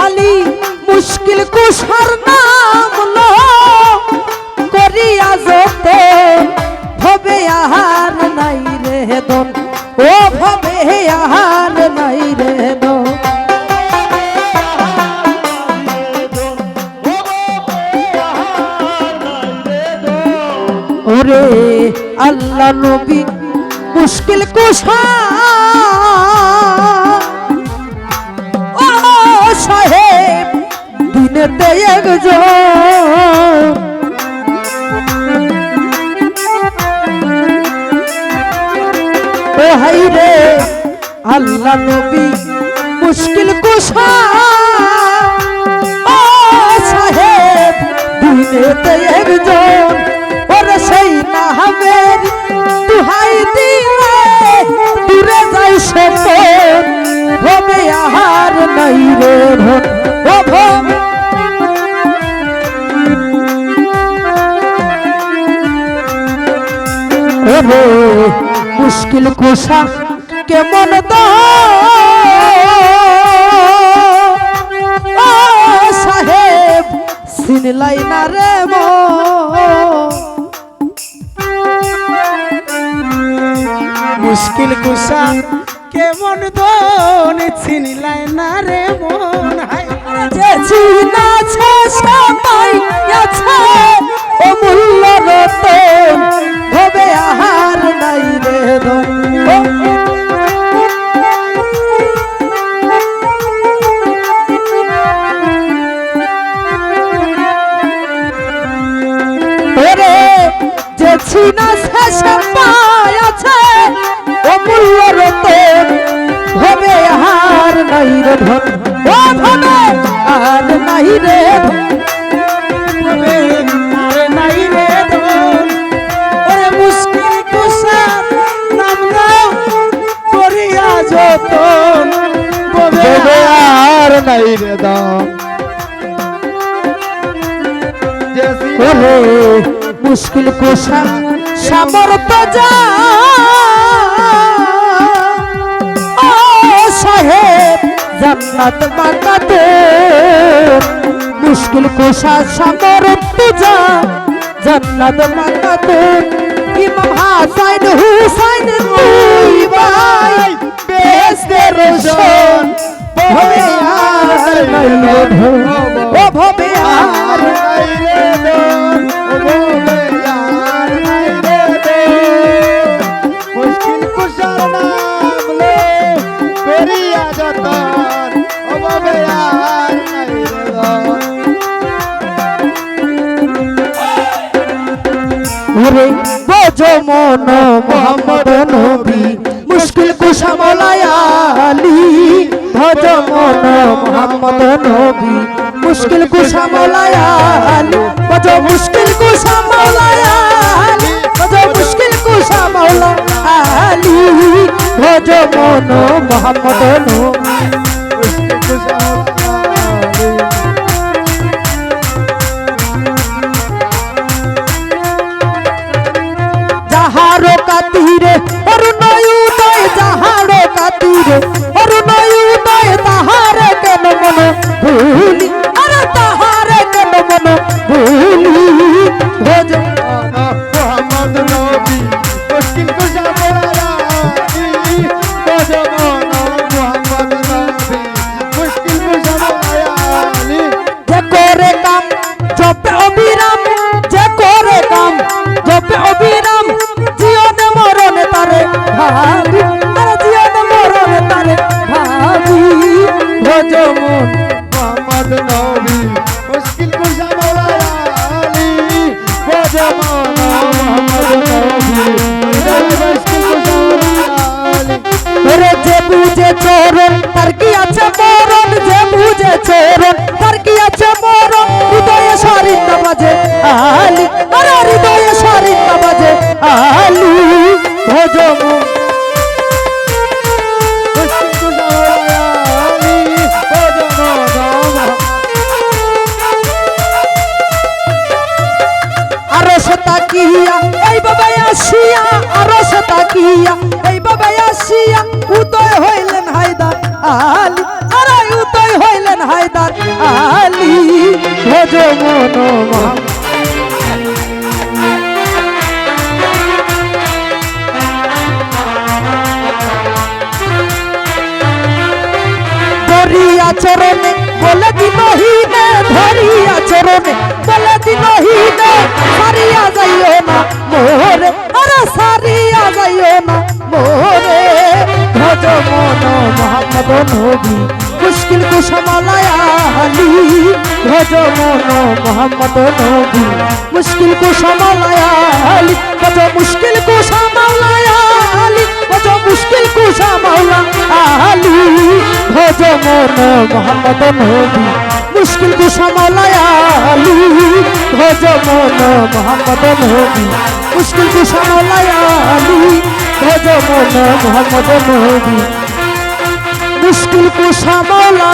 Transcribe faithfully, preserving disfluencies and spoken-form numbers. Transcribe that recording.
আলী মুশকিল কুশার নাম লো করিয়া যতন, ভবে আর নাই রে দন, ও ভবে আর নাই রে দন। ওরে আল্লাহ নবী মুশকিল কুশা, ও সাহেব, দিনেতে একজন। ও হায় রে, আল্লাহ নবী মুশকিল কুশা, ও সাহেব, দিনেতে একজন। ওরে সেই নামের দুহাই দিলে দূরে যাই সপন, ভবে আর নাই রে ধন। ও ভবে, ওরে মুশকিল কুশা কেমন দন, ও সাহেব, চিনলাই না রে মন। মুশকিল কুশা কেমন দন, চিনলাই না রে মন। হায়, যে চিনা শেষে পাইয়াছে অমূল্য রতন, ভবে আর নাই রে ধন। ওরে যে চিনা শেষে পাইয়াছে অমূল্য রতন, ভবে আর নাই রে ধন, ও ভবে আর নাই রে ধন। ভবে আর নাই রে ধন। ওরে মুশকিল কুশার নাম নাও করিয়া যতন, ভবে ভবে আর নাই রে ধন। ওরে মুশকিল কুশা সামর্থ্য যা, ও সাহেব, জান্নাত মাকাতুন। মুশকিল কুশা সামর্থ্য যা, জান্নাত মাকাতুন। ইমাম হাসান হুসাইন দুই ভাই বেহেশতের রোশন। ভবে আর নাই রে ধন, ও ভবে আর নাই রে ধন, ও ভবে আর নাই রে ধন। মুশকিল কুশার নাম লো করিয়া যতন, ও ভবে আর নাই রে ধন। ওরে ভজ মন মোহাম্মদ নবী, মুশকিল কুশা মওলা আলী। ভজ মন মোহাম্মদ নবী, মুশকিল কুশা মওলা আলী। ভজ মুশকিল কুশা মওলা আলী, ভজ মুশকিল কুশা মওলা আলী। ভজ মন মোহাম্মদ নবী। যাহার খাতিরে অরুণ উদয়, যাহার খাতিরে অরুণ উদয়, তাহারে কেন মন ভুলি, আরে তাহারে কেন মন ভুলি। ভজ মোহাম্মদ নবী, মুশকিল কুশা মওলা আলী। ভজ মোহাম্মদ নবী, মুশকিল কুশা মওলা আলী। যে করে কাম জপে অবিরাম, যে করে কাম জপে অবিরাম, জীবনে মরণে তারে ভাবি, আরে জীবনে মরণে তারে ভাবি। ভজ মন মোহাম্মদ নবী, মুশকিল কুশা মওলা আলী। ভজ মন মোহাম্মদ নবী, মুশকিল কুশা মওলা আলী। ওরে যে বুঝে চরণ, তার কি আছে মরণ? যে বুঝে চরণ, তার কি আছে মরণ? হৃদয়ে সারিন্দা বাজে আলী, আরে হৃদয়ে সারিন্দা বাজে আলী। ভজ মন আরশে তাকিয়া, এই বাবা আসিয়া, আরশে তাকিয়া, এই বাবা আসিয়া, উদয় হইলেন হায়দার আলী, আরে উদয় হইলেন হায়দার আলী, ভজ মন মোহাম্মদ। ধরিয়া চরণে বলে দিনহীনে, ধরিয়া চরণে বলে দিনহীনে, সারিয়া যাইও না মোরে, আরে সারিয়া যাইও না মোরে। ভজ মন মোহাম্মদ নবী, মুশকিল কুশা মাওলা আলী। ভজ মন মোহাম্মদ নবী, মুশকিল কুশা মাওলা আলী। ভজ মুশকিল কুশা মাওলা আলী, ভজ মুশকিল কুশা মাওলা আলী। ভজ মন মোহাম্মদ নবী, মুশকিল কুশা মাওলা আলী। ভজ মন মোহাম্মদ নবী, মুশকিল কুশা মাওলা আলী। ভজ মন মোহাম্মদ নবী, মুশকিল কুশা মাওলা